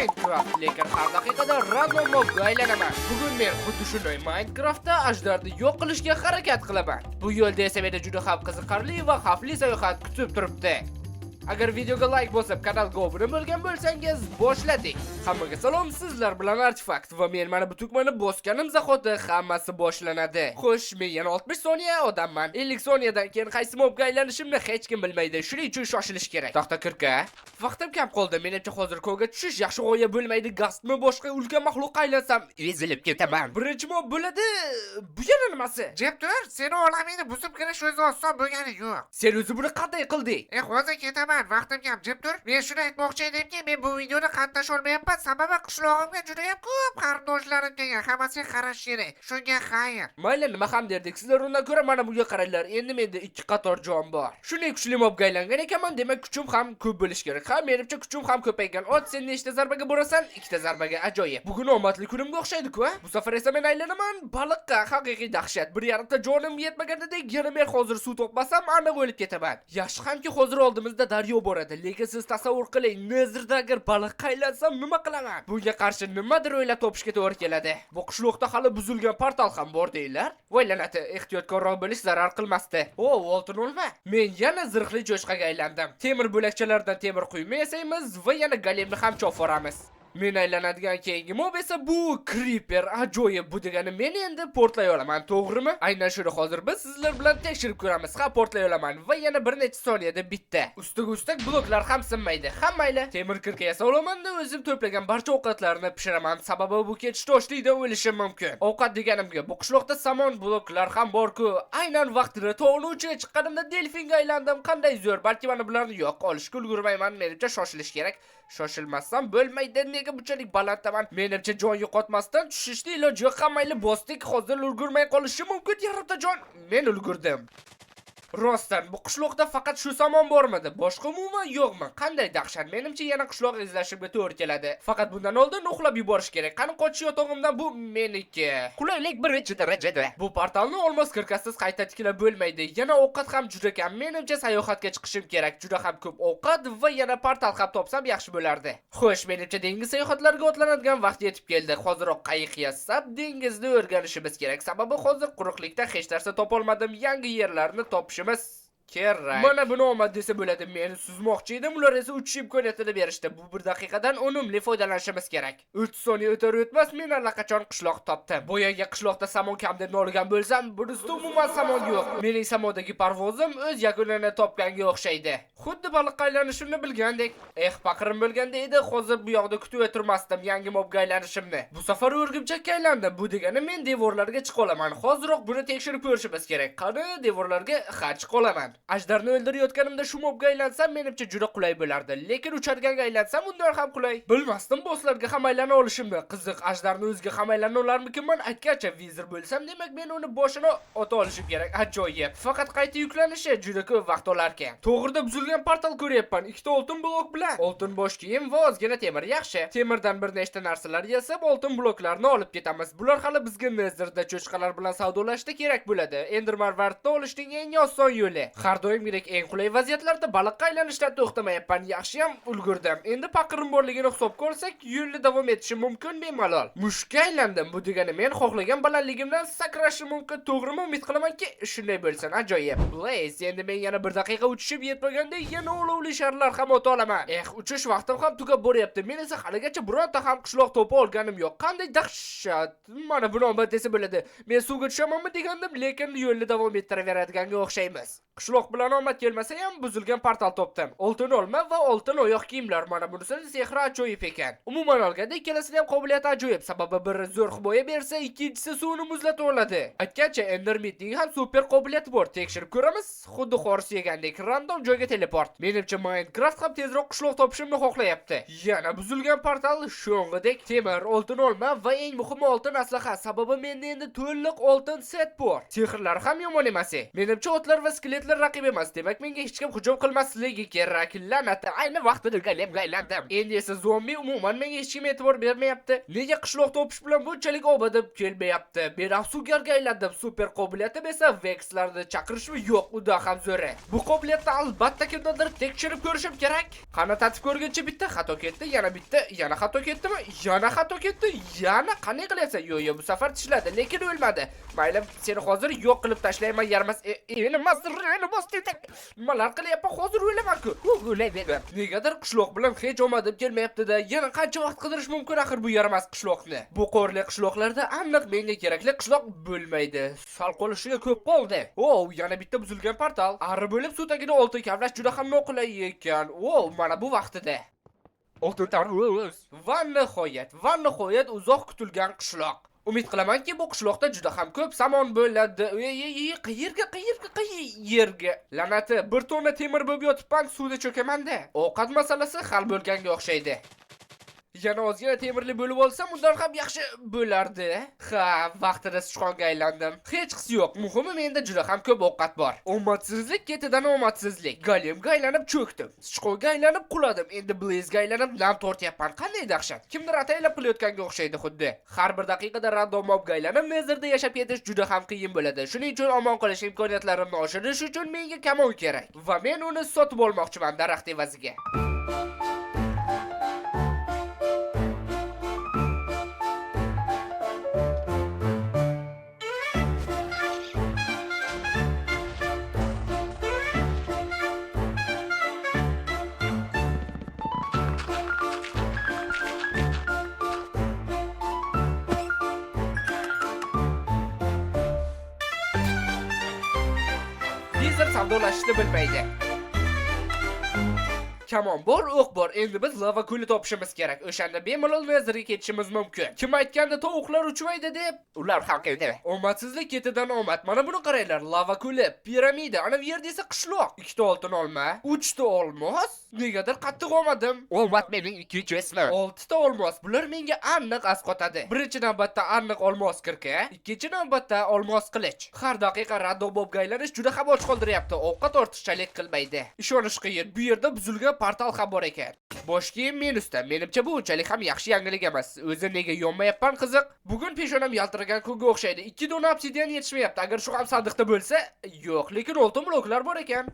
Minecraft, lekin har daqiqada random mobga aylanaman. Bugun men xuddi shunday Minecraftda ajdarni yo'q qilishga harakat qilaman. Bu yo'lda esa meni juda ham qiziqarli va xavfli sayohat kutib turibdi. Agar videoga like bosib, kanalga obuna bo'lgan bo'lsangiz, boshladik. Hammaga salom, sizlar bilan Artefakt va men mana bu tugmani bosganim zahoti hammasi boshlanadi. Xo'sh, men yana 60 soniya odamman. 50 soniyadan keyin qaysi mobga aylanishimni hech kim bilmaydi. Shuning uchun shoshilish kerak. Taxta kirka. Vaqtim kam qoldi. Menimcha, hozir ko'ga tushish yaxshi g'oya bo'lmaydi. Ghastmi, boshqa ulkan maxluqqa aylansam, ezilib ketaman. Birinchi mob bo'ladi. Bu yana nimasi? Jim tur, seni olamingni buzib kirish o'zi oson bo'lgani yo'q. Sen o'zi buni qanday qilding? E, hozir ketaman, vaqtim kam, jim tur. Men shuni aytmoqchi edimki, men bu videoni qatnasholmayapman, sababi qishlog'imga juda ham ko'p qarindoshlarim kelgan, hammasiga qarash kerak. Shunga xayr. Mayli, nima ham derdik. Sizlar undan ko'ra mana bunga qaranglar. Endi menda ikki qator jon bor. Shunday kuchli mobga aylangan ekanman, demak, kuchim ham ko'p bo'lishi kerak. Ha, menimcha, kuchim ham ko'paygan. Ot, sen nechta zarbaga borasan? Ikkita zarbaga, ajoyib. Bugun omadli kunimga o'xshaydi-ku, a? Bu safar esa men aylanaman baliqqa, haqiqiy dahshat. 1,5 ta jonim yetmaganidek, yana men hozir suv topmasam, aniq o'lib ketaman. Yaxshi hamki, hozir oldimizda daryo boradi, lekin siz tasavvur qiling, Netherda agar baliqqa aylansam, nima qilaman? Bunga qarshi nimadir o'ylab topishga to'g'ri keladi. Bu qishloqda hali buzilgan portal ham bor deylar. Voy la'nati, ehtiyotkorroq bo'lish zarar qilmasdi. O, oltin olma. Men yana zirhli cho'chqaga aylandim. Temir bo'lakchalaridan temir quyma yasaymiz va yana golemni ham chopvoramiz. Men aylanadigan keyingi mob esa bu creeper. Ajoyib, bu degani men endi portlay olaman, to'g'rimi? Aynan shuni hozir biz sizlar bilan tekshirib ko'ramiz. Ha, portlay olaman va yana bir necha soniyada bitta. Ustiga ustak bloklar ham sinmaydi. Ha, mayli. Temir kirka yasa olaman-da, o'zim to'plagan barcha ovqatlarni pishiraman. Sababi bu ketishda ochlikdan o'lishim mumkin. Ovqat deganimga, bu qishloqda samon bloklar ham bor-ku. Aynan vaqtida tog'ni uchiga chiqqanimda delfinga aylandim. Qanday zo'r. Balki mana bularni yo'q olishga ulgurmayman. Menimcha, shoshilish kerak. Shoshilmasam bo'lmaydi. Nega bunchalik balanddaman? Menimcha, jon yo'qotmasdan tushishni iloji yo'q. Ha, mayli, bosdik. Hozir ulgurmay qolishim mumkin. Yarimta jon. Men ulgurdim. Rostdan, bu qishloqda faqat shu somon bormidi? Boshqa umuman yo'qmi? Qanday dahshat. Menimcha, yana qishloq izlashimga to'g'ri keladi. Faqat bundan oldin uxlab yuborish kerak. Qani, qochish yotog'imdan, bu meniki. Qulaylik birinchi darajada. Bu portalni olmos kirkasiz qayta tiklab bo'lmaydi. Yana ovqat ham juda kam. Menimcha, sayohatga chiqishim kerak. Juda ham ko'p ovqat va yana portal ham topsam yaxshi bo'lardi. Xo'sh, menimcha, dengiz sayohatlariga otlanadigan vaqt yetib keldi. Hoziroq qayiq yasab, dengizni o'rganishimiz kerak. Sababi hozir quruqlikda hech narsa topolmadim. Yangi yerlarni topishimiz kerak. Mana buni omad desa bo'ladi. Men suzmoqchi edim, ular esa uchish imkoniyatini berishdi. Bu bir daqiqadan unumli foydalanishimiz kerak. 3 soniya o'tar o'tmas men allaqachon qishloq topdim. Boyagi qishloqda samon kam deb noligan bo'lsam, bunisida umuman samon yo'q. Mening samodagi parvozim o'z yakunini topganga o'xshaydi. Xuddi baliqqa aylanishimni bilgandek. Eh, paqirim bo'lganda edi, hozir bu yoqda kutib o'tirmasdim yangi mobga aylanishimni. Bu safar o'rgimchakka aylandim. Bu degani men devorlarga chiqa olaman. Hoziroq buni tekshirib ko'rishimiz kerak. Qani, devorlarga, ha, chiqa olaman. Ajdarni o'ldirayotganimda shu mobga aylansam, menimcha, juda qulay bo'lardi. Lekin ucharganga aylansam, undan ham qulay. Bilmasdim bosslarga ham aylana olishimni. Qiziq, ajdarni o'ziga ham aylana olarmikinman? Aytgancha, wither bo'lsam, demak, men uni boshini ota olishim kerak. Ajoyib. Faqat qayta yuklanishi juda ko'p vaqt olarkan. To'g'rida buzilgan portal ko'ryapman. Ikkita oltin blok bilan. Oltin bosh kiyim va ozgina temir, yaxshi. Temirdan bir nechta narsalar yasab, oltin bloklarni olib ketamiz. Bular hali bizga Netherda cho'chqalar bilan savdolashda kerak bo'ladi. Ender marvaridni olishning eng oson yo'li. Har doimgidek eng qulay vaziyatlarda baliqqa aylanishdan to'xtamayapman. Yaxshiyam ulgurdim. Endi paqirim borligini hisobga olsak, yo'lni davom etishim mumkin bemalol. Mushukka aylandim. Bu degani men xohlagan balandligimdan sakrashim mumkin. To'g'rimi? Umid qilamanki, shunday bo'lsin. Ajoyib. Blaze, endi men yana bir daqiqa uchishib yetmaganda yana olovli sharlar ham ota olaman. Eh, uchish vaqtim ham tugab boryapti. Men esa haligacha birorta ham qishloq topa olganim yo'q. Qanday dahshat. Mana buni omad desa bo'ladi. Men suvga tushamanmi degandim, lekin yo'lni davom ettiraveradiganga o'xshaymiz. Qishloq bilan omad kelmasa ham, buzilgan portal topdim. Oltin olma va oltin oyoq kiyimlar. Mana bunisini sehri ajoyib ekan. Umuman olganda, ikkalasini ham qobiliyati ajoyib. Sababi biri zo'r himoya bersa, ikkinchisi suvni muzlatib oladi. Aytgancha, Endermitning ham super qobiliyati bor. Tekshirib ko'ramiz. Xuddi xors yegandek random joyga teleport. Menimcha, Minecraft ham tezroq qishloq topishimni xohlayapti. Yana buzilgan portal, sho'ng'idek temir, oltin olma va eng muhimi, oltin aslaha. Sababi menda endi to'liq oltin set bor. Sehrlar ham yomon emas. Menimcha, otlar va skeletlar raqib raqib emas. Demak, menga hech kim hujum qilmasligi kerak. La'nati, ayni vaqtida golemga aylandim. Endi esa zombi umuman menga hech kim e'tibor bermayapti. Nega qishloq topish bilan bunchalik omadim kelmayapti? Men afsungarga aylandim. Super qobiliyatim esa Vexlarni chaqirishmi? Yo'q, undan ham zo'ri. Bu qobiliyatni albatta kimdandir tekshirib ko'rishim kerak. Qani tatib ko'rguncha bitta xato ketdi, yana bitta, yana xato ketdimi? Yana xato ketdi, yana qanday qilyapsan? Yo'q, yo'q, bu safar tishladi, lekin o'lmadi. Mayli, seni hozir yo'q qilib tashlayman, yarmas. Emas, emas, nimalar qilyapman? Hozir o'laman-ku. Negadir qishloq bilan hech omadim kelmayapti-da. Yana qancha vaqt qidirish mumkin axir bu yaramas qishloqni? Bu qorli qishloqlarda aniq menga kerakli qishloq bo'lmaydi. Sal qolishiga ko'p qoldi. O, yana bitta buzilgan portal. Ari bo'lib suv tagida oltin kavlash juda ham noqulay ekan. O, mana bu vaqtida. Oltin tarvuz. Va nihoyat, va nihoyat uzoq kutilgan qishloq. Umid qilamanki, bu qishloqda juda ham ko'p samon bo'ladi. Ey, ey, ey, qayerga, qayerga, qayerga? La'nati, bir tonna temir bo'lib yotibman, suvda cho'kaman-da. Ovqat masalasi hal bo'lganga o'xshaydi. Yana ozgina temirli bo'lib olsam, undan ham yaxshi bo'lardi. Ha, vaqtida sichqonga aylandim. Hech qisi yo'q. Muhimi menda juda ham ko'p ovqat bor. Omadsizlik ketidan omadsizlik. Golemga aylanib cho'kdim. Sichqonga aylanib quladim. Endi Blaze'ga aylanib nam tortyapman. Qanday dahshat. Kimdir ataylab qilayotganga o'xshaydi xuddi. Har bir daqiqada random mobga aylanib Netherda yashab ketish juda ham qiyin bo'ladi. Shuning uchun omon qolish imkoniyatlarimni oshirish uchun menga kamon kerak. Va men uni sotib olmoqchiman daraxt evaziga. Nether savdolashishni bilmaydi. Kamon bor, o'q bor. Endi biz lava ko'li topishimiz kerak. O'shanda bemalol Netherga ketishimiz mumkin. Kim aytgandi tovuqlar uchmaydi deb? Ular ham keldi. Omadsizlik ketidan omad. Mana buni qaranglar. Lava ko'li, piramida, ana bu yerda esa qishloq. Ikkita oltin olma, uchta olmos. Negadir qattiq olmadim. Omad mening ikkinchi ismim. Oltita olmos. Bular menga aniq asqotadi. Birinchi navbatda aniq olmos kirka, ikkinchi navbatda olmos qilich. Har daqiqa random mobga aylanish juda ham och qoldiryapti. Ovqat ortiqchalik qilmaydi. Ishonish qiyin. Bu yerda buzilgan portal ham bor ekan. Bosh kiyim minusda. Menimcha bu unchalik ham yaxshi yangilik emas. O'zi nega yonmayapman qiziq. Bugun peshonam yaltiragan kunga o'xshaydi. 2 dona obsidian yetishmayapti. Agar shu ham sandiqda bo'lsa, yo'q, lekin oltin bloklar bor ekan.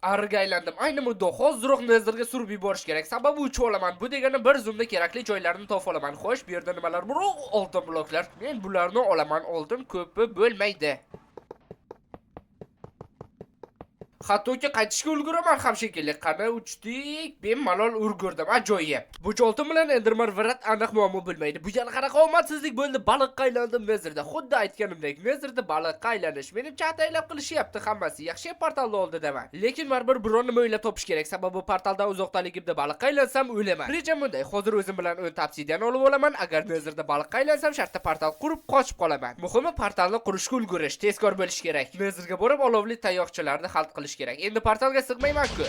Ariga aylandim. Ayni muddo hoziroq Netherga surib yuborish kerak. Sababi uchib olaman. Bu degani bir zumda kerakli joylarni topib olaman. Xo'sh, bu yerda nimalar bor? Oltin bloklar. Men bularni olaman. Oltin ko'pi bo'lmaydi. Hattoki qaytishga ulguraman ham shekilli. Qani uchdik, bemalol ulgurdim. Ajoyib. Bu oltin bilan Enderman Wraith aniq muammo bo'lmaydi. Bu yana qanaqa omadsizlik bo'ldi? Baliqqa aylandim Netherda. Xuddi aytganimdek, Netherda baliqqa aylanish menimcha ataylab qilishyapti hammasi. Yaxshi portalni oldidaman. Lekin baribir biron nima o'ylab topish kerak. Sababi portaldan uzoqdaligimda baliqqa aylansam o'laman. Rejam bunday. Hozir o'zim bilan 10 obsidian olib olaman. Agar Netherda baliqqa aylansam, shartta portal qurib qochib qolaman. Muhimi portalni qurishga ulgurish, tezkor bo'lish kerak. Netherga borib olovli tayoqchalarni hal qilish kerak. Endi portalga sig'mayman-ku.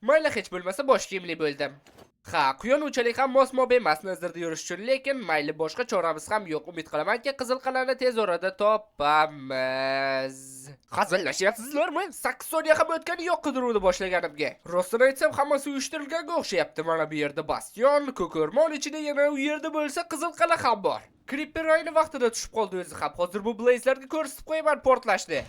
Mayli, hech bo'lmasa bosh kiyimli bo'ldim. Ha, quyon unchalik ham mos mob emas Netherda yurish uchun, lekin mayli, boshqa choramiz ham yo'q. Umid qilamanki, qizil qal'ani tez orada topamiz. Hazillashyapsizlarmi? 8 soniya ham o'tgani yo'q qidiruvni boshlaganimga. Rostini aytsam, hammasi uyushtirilganga o'xshayapti. Mana bu yerda bastion, ko'k o'rmon ichida yana u yerda bo'lsa qizil qal'a ham bor. Creeper ayni vaqtida tushib qoldi o'zi ham. Hozir bu blazelarga ko'rsatib qo'yaman portlashni.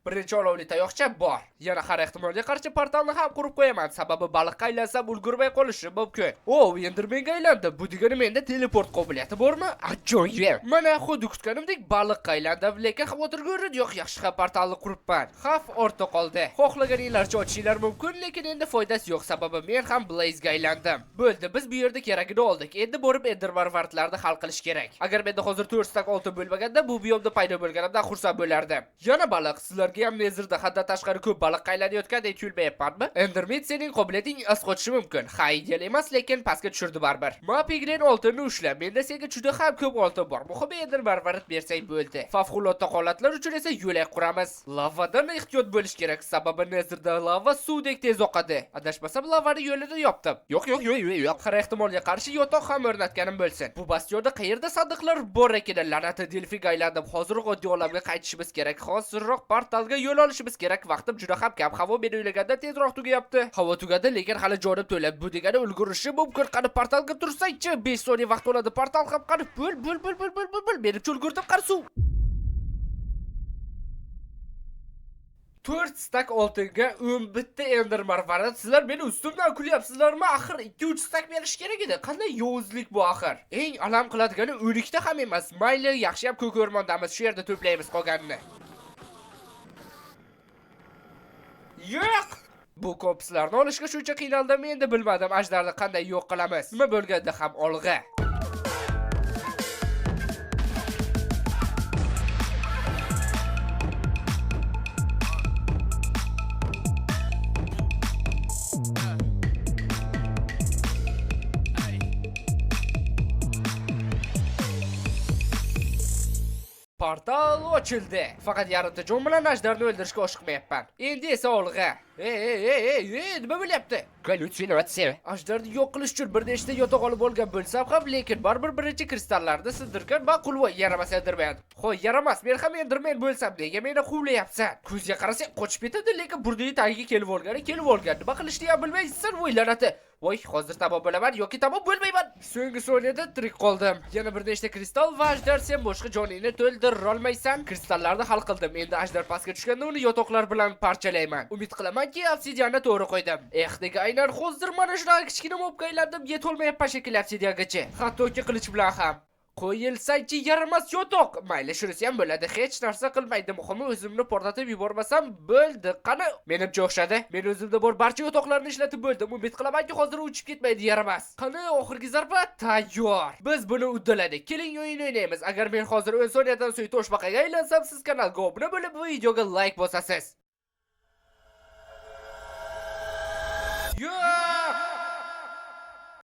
Birinchi olovli tayoqcha bor. Yana har ehtimolga qarshi portalni ham qurib qo'yaman. Sababi baliqqa aylansam ulgurmay qolishi mumkin. O, Endermenga aylandi. Bu degani menda teleport qobiliyati bormi? Ajoyib. Mana xuddi kutganimdek baliqqa aylandim, lekin xavotirga o'rin yo'q. Yaxshi ham portalni quribman. Xavf ortda qoldi. Xohlaganinglarcha ochishinglar mumkin, lekin endi foydasi yo'q. Sababi men ham Blaze'ga aylandim. Bo'ldi, biz bu yerda keragini oldik. Endi borib Enderman Wraithlarni hal qilish kerak. Agar menda hozir 4 stack oltin bo'lmaganda, bu biyomda paydo bo'lganimdan xursand bo'lardim. Yana baliq, sizlar Sizlarga ham Netherda haddan tashqari ko'p baliq aylanayotgandek tuyulmayapmanmi? Enderman, sening qobiliyating as qochishi mumkin. Ha, ideal emas, lekin pastga tushirdi baribir. Ma piglin, oltinni ushla. Menda senga juda ham ko'p oltin bor. Muhimi, Ender marvarid bersang bo'ldi. Favqulodda holatlar uchun esa yo'lak quramiz. Lavadan ehtiyot bo'lish kerak, sababi Netherda lava suvdek tez oqadi. Adashmasam, lavani yo'lini yopdim. Yo'q, yo'q, yo'q, yo'q, yo'q. Har ehtimolga qarshi yotoq ham o'rnatganim bo'lsin. Bu bastionda qayerda sandiqlar bor ekan? La'nati delfinga aylandim. Hoziroq oddiy olamga qaytishimiz kerak. Hozirroq portalga yo'l olishimiz kerak. Vaqtim juda ham kam. Havo meni o'ylagandan tezroq tugayapti. Havo tugadi, lekin hali jonim to'la. Bu degani ulgurishim mumkin. Qani, portalga tursangchi, 5 soniya vaqt oladi. Portal ham qani, bo'l, bo'l, bo'l, bo'l, bo'l, bo'l, bo'l. Menimcha ulgurdim, qani suv. 4 stack oltinga 11 ta ender marvarid. Sizlar meni ustimdan kulyapsizlarmi? Axir 2-3 stack berish kerak edi. Qanday yovuzlik bu axir? Eng alam qiladigani 12 ta ham emas. Mayli, yaxshi ham ko'k o'rmondamiz. Shu yerda to'playmiz qolganini. Yo'q! Bu kopslarni olishga shuncha qiynaldim, endi bilmadim ajdarni qanday yo'q qilamiz. Nima bo'lganda ham olg'a. Portal ochildi. Faqat yarimta jon bilan ajdarni o'ldirishga oshiqmayapman. Endi esa olg'a. Ey, ey, ey, ey, ey, nima bo'lyapti? Gallyutsinatsiya. Ajdarni yo'q qilish uchun bir nechta yotoq olib olgan bo'lsam ham, lekin baribir birinchi kristallarni sindirgan ma'qul va yaramas Enderman. Qo'y, yaramas, men ham Enderman bo'lsam, nega meni quvlayapsan? Ko'zga qarasang qochib ketadi, lekin burnining tagiga kelib olgani kelib olgan. Nima qilishni ham bilmaysan, voy la'nati. Voy, hozir tamom bo'laman yoki tamom bo'lmayman. So'nggi soniyada tirik qoldim. Yana bir nechta kristal va ajdar, sen boshqa joningni to'ldirolmaysan. Kristallarni hal qildim. Endi ajdar pastga tushganda uni yotoqlar bilan parchalayman. Umid qilamanki, obsidianni to'g'ri qo'ydim. Eh, nega aynan hozir mana shunaqa kichkina mobga aylandim, yetolmayapman shekilli obsidiangacha. Hattoki qilich bilan ham. Qo'yilsangchi yaramas yotoq. Mayli, shunisi ham bo'ladi. Hech narsa qilmaydi. Muhimi, o'zimni portlatib yubormasam bo'ldi. Qani, menimcha o'xshadi. Men o'zimda bor barcha yotoqlarni ishlatib bo'ldim. Umid qilamanki, hozir uchib ketmaydi yaramas. Qani, oxirgi zarba tayyor. Biz buni uddaladik. Keling, o'yin o'ynaymiz. Agar men hozir 10 soniyadan so'ng toshbaqaga aylansam, siz kanalga obuna bo'lib, videoga like bosasiz.